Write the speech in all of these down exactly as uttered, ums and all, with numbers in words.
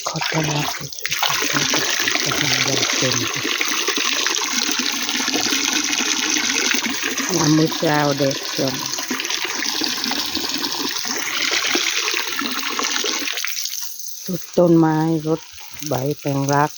ขอต้อนรับสู่ช่องของเราเช่นเคย ยามมื้อเช้าเด้อ ช่วงรดต้นไม้ รดใบแมงลัก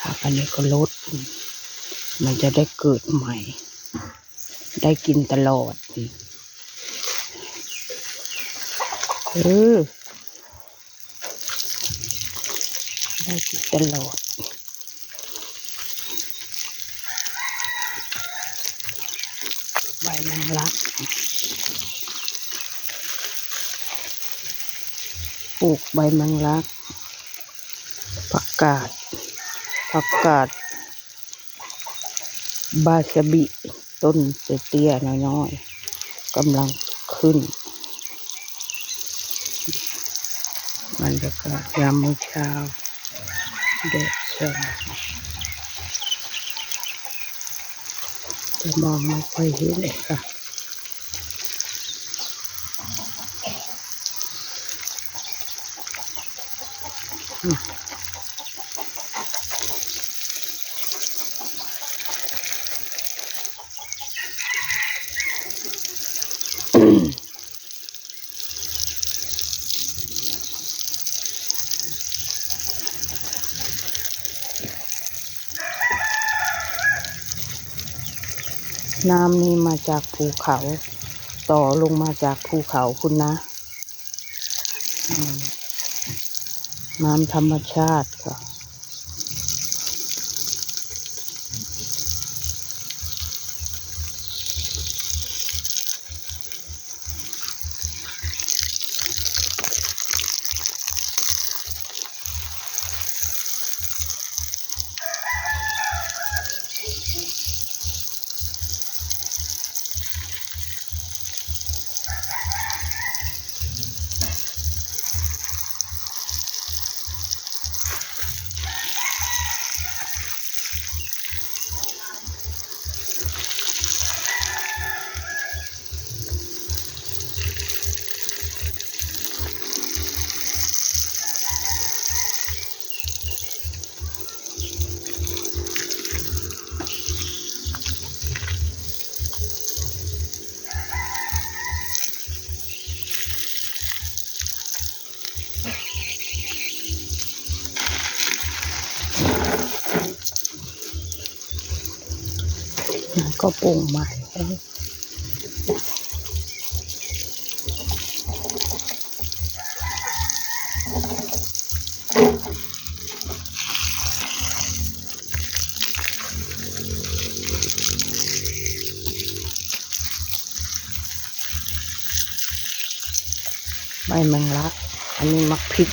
ผักอันนี้ก็รด มันจะได้เกิดใหม่ ได้กินตลอด เออ ได้กินตลอด ใบแมงลัก ปลูกใบแมงลัก ผักกาด ผักกาด บาสบิ ต้นเตี้ยๆ น้อยๆ กำลังขึ้น บรรยากาศยามมื้อเช้า แดดส่อง จะมองไม่ค่อยเห็นเลยค่ะ น้ำนี่มาจากภูเขา ต่อลงมาจากภูเขาพุ้นนะ อืม น้ำธรรมชาติค่ะ ก็ปลูกใหม่ ใบแมงลัก อันนี้หมากพริก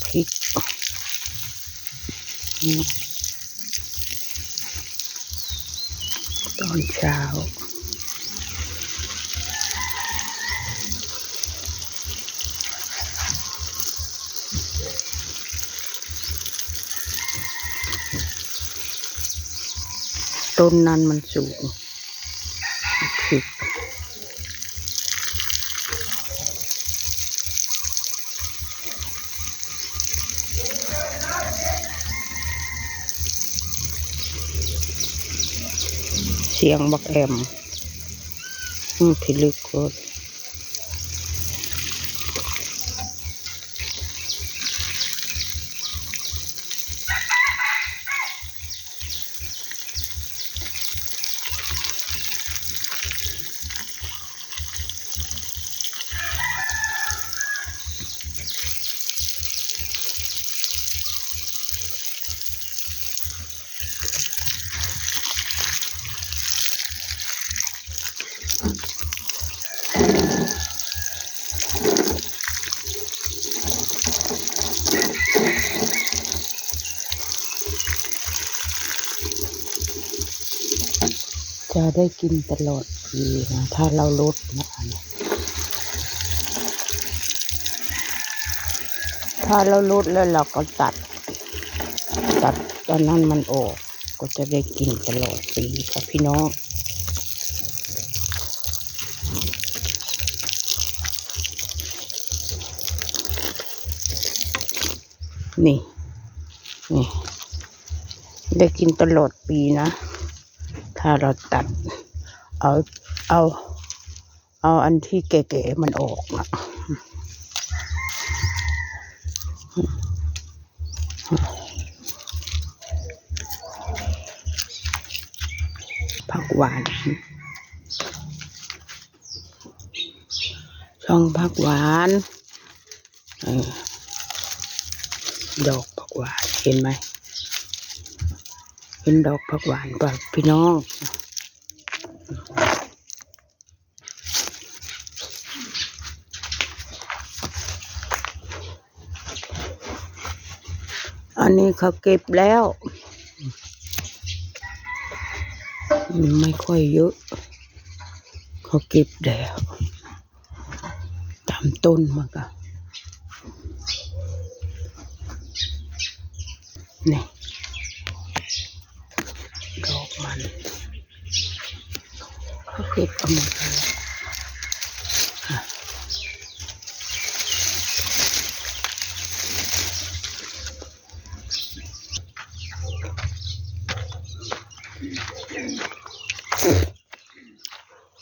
พริก อืม ตอนเช้า ต้นนั้นมันสูง พริก เสียงบักแอม อืม พิลึกโคตร จะได้กินตลอดปีนะ ถ้าเรารดนะ ถ้าเรารดแล้วเราก็ตัด ตัดตอนนั้นมันออก ก็จะได้กินตลอดปีค่ะพี่น้อง นี่ นี่ ได้กินตลอดปีนะ ถ้าเราตัด เอา เอา เอาอันที่แก่ๆมันออกนะ ผักหวาน ช่องผักหวาน เออ ดอกผักหวาน เห็นไหม เห็นดอกผักหวานป่ะพี่น้อง อันนี้เขาเก็บแล้ว มันไม่ค่อยเยอะ เขาเก็บแล้ว ตามต้นมันก็ นี่ ดอกมัน เขาเก็บเอาหมดเลย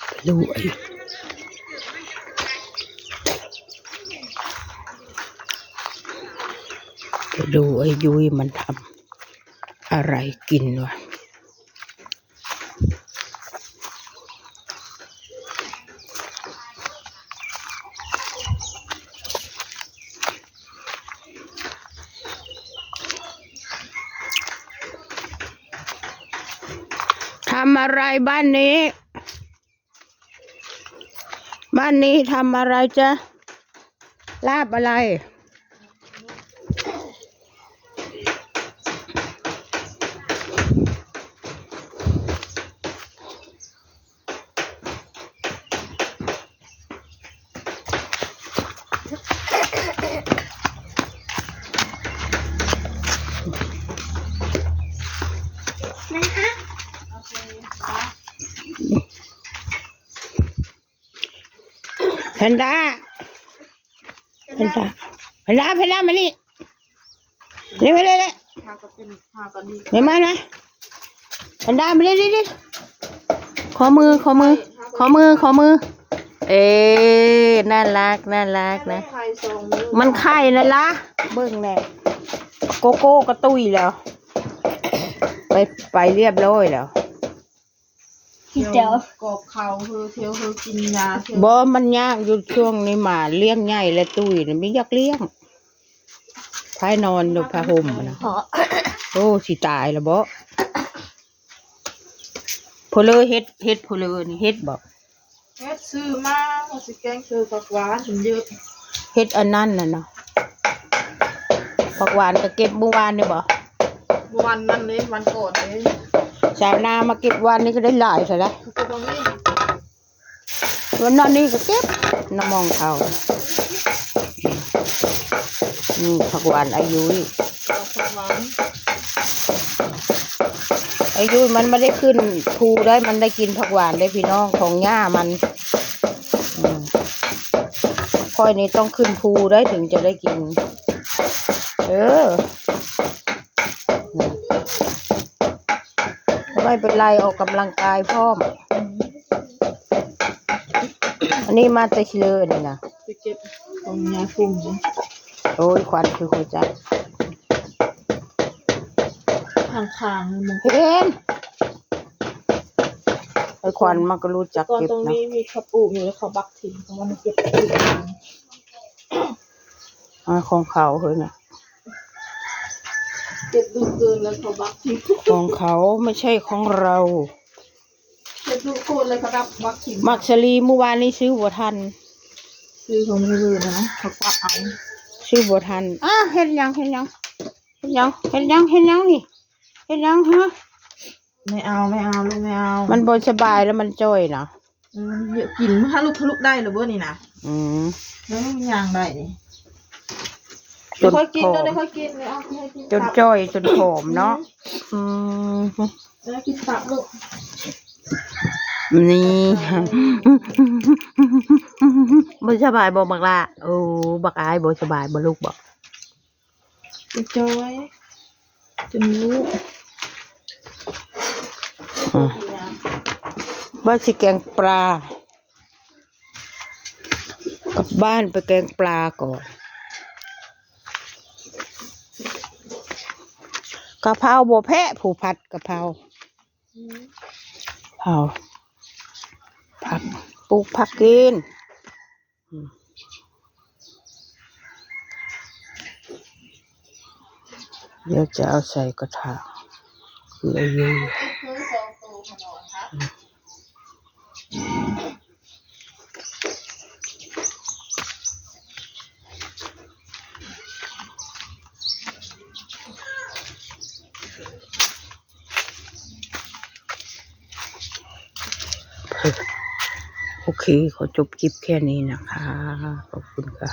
ไปดูไอ้ ไปดูไอ้ยุ้ยมันทำอะไรกินวะ ทำอะไรบ้านนี้ บ้านนี้ทำอะไรจ๊ะ ลาบอะไร แพนด้า แพนด้า แพนด้า แพนด้า มานี่ นี่มาเลยเลย พาก็เป็น พาก็ดี นี่มานะ แพนด้า มาเลยเลยเลย ขอมือ ขอมือ ขอมือ ขอมือ เอ๊ะ น่ารัก น่ารักนะ ไข่สองมือ มันไข่นั่นละ เบิ่งแน่ โกโก้กระตุ้ยแล้ว ไป ไปเรียบร้อยแล้ว พี่เจ๋ว กอกเขาเฮอเคี้ยวเฮอกินยาเคี้ยว บ่ มันยากอยู่ช่วงนี้ หมาเลี้ยงใหญ่และตุ้ยน่ะไม่อยากเลี้ยง พายนอนอยู่ผ้าห่มนะ ขอ โอ้ สิตายแล้วบ่ เพอเลยเฮ็ด เฮ็ดเพอเลยนี่ เฮ็ดบ่ เฮ็ดซื้อมา ว่าสิแกงใส่ผักหวาน มันเยอะ เฮ็ดอันนั้นน่ะเนาะ ผักหวานก็เก็บเมื่อวานนี่บ่ เมื่อวานนั่นเลย วันก่อนเลย สาวนามาเก็บวันนี้ก็ได้หลายเท่าใด ก็บ่มี วันนั้นนี่ก็เก็บ น้ำมองเขา นี่ผักหวานอายุย ผักหวาน อายุยมันไม่ได้ขึ้นภูได้ มันได้กินผักหวานได้พี่น้อง ของย่ามัน อืม ข้อยนี่ต้องขึ้นภูได้ถึงจะได้กิน เออ อืม ไม่เป็นไร ออกกำลังกายพร้อม อันนี้มาแต่เชลอนี่นะ ไปเก็บของยาคุมนะ โอ้ย ควันคือหัวใจ ข้างๆ มัน เห็น ไอ้ควันมันก็รู้จัก ก่อน เก็บ ตรง นะ นี้มีเขาปลูกอยู่แล้วเขาบักทิ้ง เขาว่ามันเก็บทิ้ง อ่า ของเขาเฮ้ยน่ะ เก็บดูเกินแล้วเขาบักทิ้ง ของเขาไม่ใช่ของเรา เก็บดูโคนเลยเขาดับบักทิ้ง มักสลีเมื่อวานนี้ซื้อบ่ทัน ซื้อของมือนะ เขาก็เอา ซื้อบ่ทัน อ้า เฮ็ดหยัง เฮ็ดหยัง เฮ็ดหยัง เฮ็ดหยัง เฮ็ดหยังนี่ เฮ็ดหยังฮะ ไม่เอา ไม่เอา ลูกไม่เอา มันบ่สบายแล้วมันจ่อยนะ เออ มันเยอะกิน มันทะลุทะลุได้เหรอเบ้อนี่นะ อืม แล้วมันย่างได้นี่ จน เดี๋ยวค่อยกิน ผอม เดี๋ยวค่อยกิน เดี๋ยวเอาให้กิน จน ตับ จ่อย จนผอมเนาะ อืม อืม แล้วกินตับลูก นี่ บ่สบายบ่บักหล่า โอ้ บักอายบ่สบายบ่ลูกบ่ จะจอยจนรู้ อืม ว่าสิแกงปลา กลับบ้านไปแกงปลาก่อน กะเพราบ่แพ้ผู้ผัดกะเพรา เผาผัก ปลูกผักกิน อืม เดี๋ยวจะเอาใส่กระถาง คืออายุ โอเค ขอจบคลิปแค่นี้นะคะ ขอบคุณค่ะ